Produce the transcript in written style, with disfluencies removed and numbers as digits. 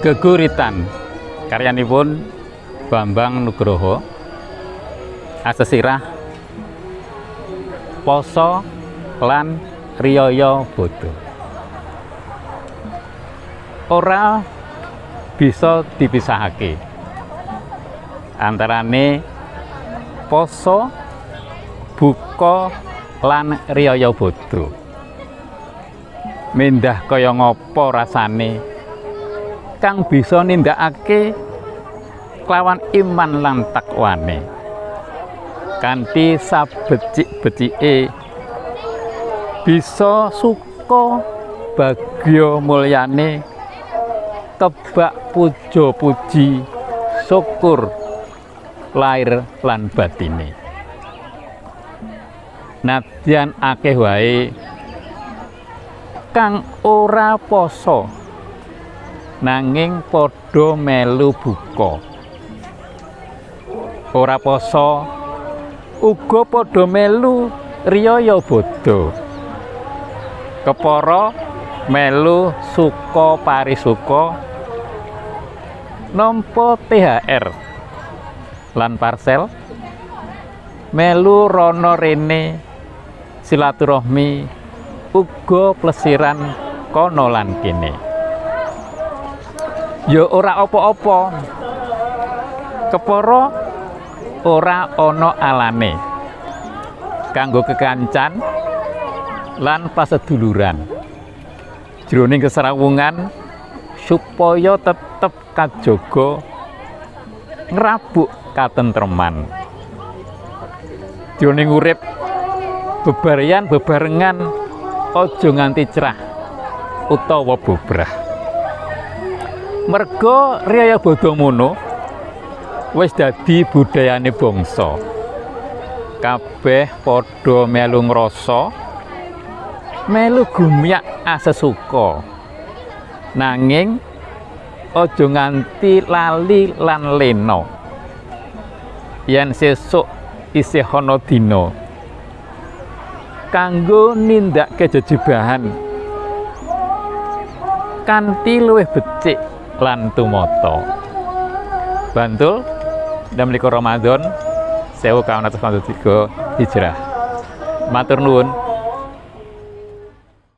Geguritan karyanipun Bambang Nugroho, asesirah poso lan riyaya bodho. Ora bisa dipisahake antarane poso, buka lan riyaya bodho. Mendah kaya ngapa rasane kang bisa nindakake kelawan iman lan takwane kanthi sabecik-becike bisa suka bagya mulyane kebak puja-puji syukur lair lan batine. Nadyan akeh wae kang ora poso nanging padha melu buka. Ora poso uga padha melu riyaya bodho. Kepara melu suka parisuka nampa THR lan parsel, melu rono rene silaturahmi uga plesiran kono lan kene. Ya ora apa-apa, kepara ora ana alane kanggo kekancan lan paseduluran jroning keserawungan supaya tetep kajaga ngrabuk katentreman. Jroning urip bebareyan bebarengan aja nganti cerah utawa bobrah. Merga riyaya bodho mono wis dadi budayane bangsa. Kabeh padha melu ngrasa, melu gumyak asesuka. Nanging aja nganti lali lan lena. Yen sesuk isih ana dina kanggo nindakake jejebahan kanthi luwih becik lan tumata. Bantul, 26 Ramadan 1443 Hijrah. Matur nuwun.